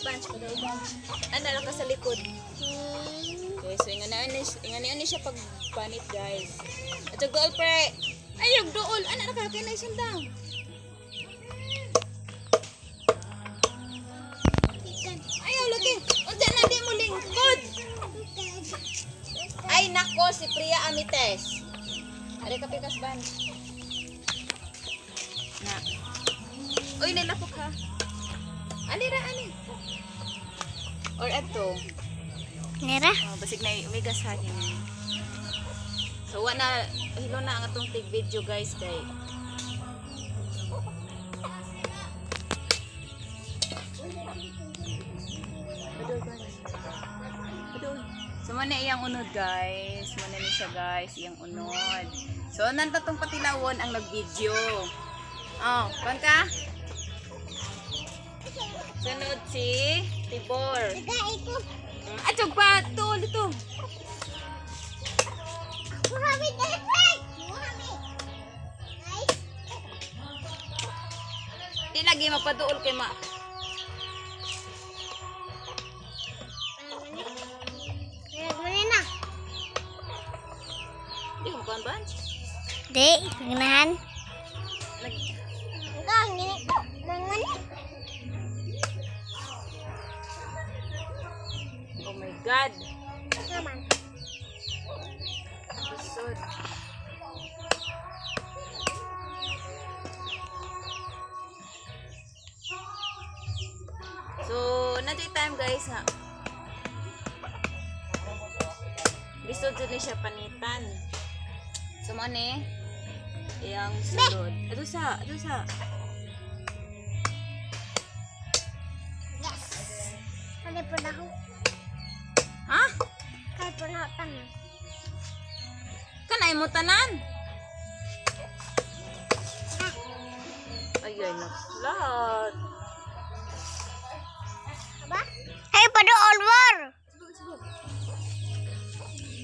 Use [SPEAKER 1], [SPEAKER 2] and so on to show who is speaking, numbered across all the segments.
[SPEAKER 1] Bunch, padool, Bunch. Ana lang ka sa likod. Okay, so ingani ani siya pag panit, guys. At dool, pre. Ayog dool. Ana na ka kay na sundang. Ayaw lagi. Unsa na di mo lingkod? Ay nako, si Priya Amites. Ari ka pikas, Ban. Na. Uy, nilapok ha. Ali ra ani. Or ato.
[SPEAKER 2] Nera?
[SPEAKER 1] Oh, basig na umigas ha. So wa na hilo na ang atong tig video, guys, kay Padoy, guys. Padoy. So mo na iyang unod, guys. Mo na ni siya, guys, iyang unod. So nanta tong patilawon ang nag-video. Oh, kon ka? Sunod si Tibor. Atog pa, tuol ito. Di lagi mapaduol kay ma. Di ko makuan ba?
[SPEAKER 2] Di, ganahan.
[SPEAKER 1] Nag Oh my God. Lisod. So, nandiyo time, guys, ha. Lisod jud ni siya panitan. So mo ni iyang sulod. Ato sa, ato sa. Ha? Kanay mo tanan. Ay ay lahat.
[SPEAKER 2] Ay, padool, war!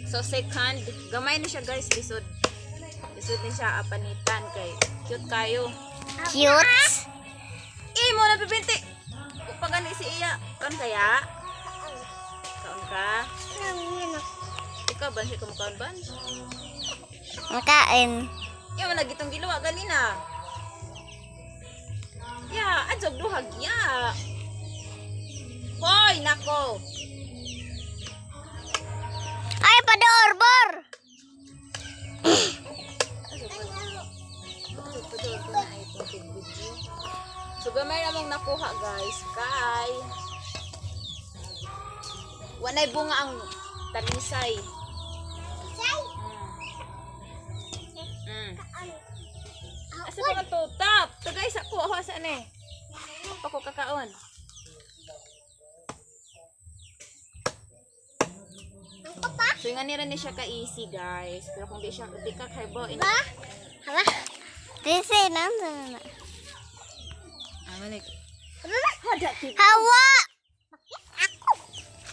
[SPEAKER 1] So second, gamay ni siya, guys, lisod. Lisod ni siya apanitan kay cute kayo.
[SPEAKER 2] Cute.
[SPEAKER 1] Eh, mo na bibinti. Upag gani si iya. Kaon kaya? Kaon ka? Ikaw ba siya kumukaon ba?
[SPEAKER 2] Makain.
[SPEAKER 1] Iya man lagi tong giluwa ganina. Ya, adjog duhag ya. Hoy, nako.
[SPEAKER 2] Ay, padool, bor!
[SPEAKER 1] Adjog padol ko na ay itong video. So gamay namang nakuha, guys, kay wanay bunga ang talisay. Asa pa man to? Tap! Tagay sa ko. Asa ni? Pa ko kakaon. So nga nira ni siya ka-easy, guys. Pero kung di siya di ka kaybo in
[SPEAKER 2] Hala. Disi, nandun na.
[SPEAKER 1] Ah, balik.
[SPEAKER 2] Hawa!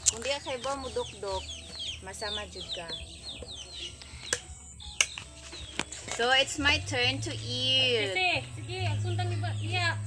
[SPEAKER 1] Kung di ka kaybo mo dukdok, masama jud ka. So it's my turn to eat.
[SPEAKER 3] Sige, sige, ang sundan ni ba? Iya.